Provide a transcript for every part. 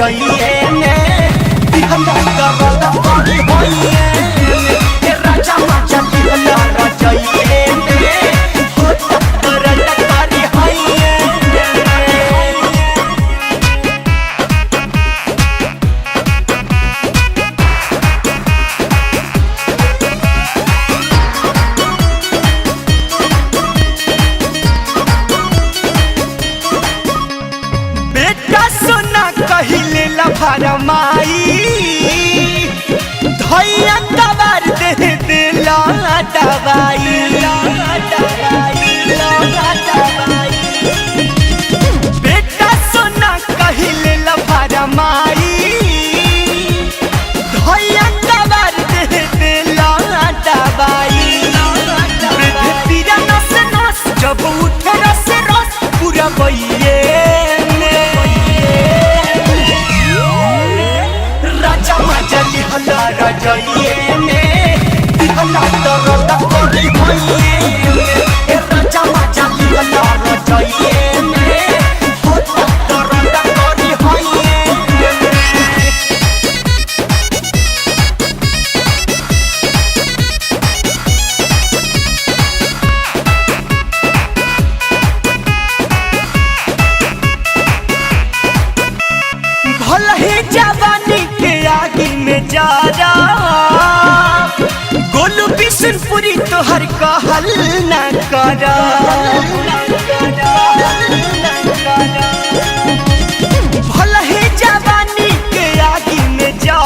रजइए में, दिहला दर्द करी होइए में। ए राजा मजा लिहला रजइए में, होता दर्द करी होइए में। बेटा सोना कहिले लफरमाई, धैया कबार दे दिला दवाई। बेटा सोना कहिले लफरमाई, धैया कबार दे दिला दवाई। पीरा नस नस जब उठे रस रस पूरा बइये में। राजा मजा लिहला रजइए में, दिहला दर्द करी होइए में। ए राजा मजा लिहला रजइए में, होता दर्द करी होइए में। भल ही जवानी के आगे में जा गोलू बिशनपुरी तोहर कहल न कर। भल ही जवानी के आगे में जा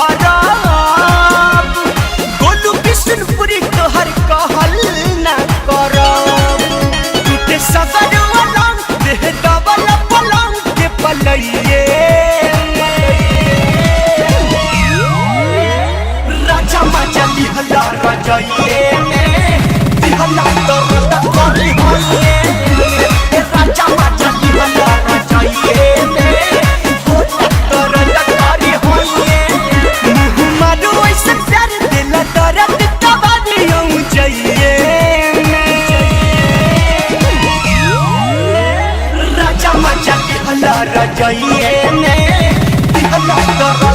गोलू बिशनपुरी तोहर कहल न कर। टूटे सगर अलंग देह डबल पलंग के पलइए। राजा मजा लिहला रजइए में, दिहला दर्द करी होइए में। ए राजा मजा लिहला रजइए में, होता दर्द करी होइए। मुँह मारू ऐसे प्यार दिला दर्द कबारियों जाइए में। राजा मजा लिहला रजइए में, दिहला दर्द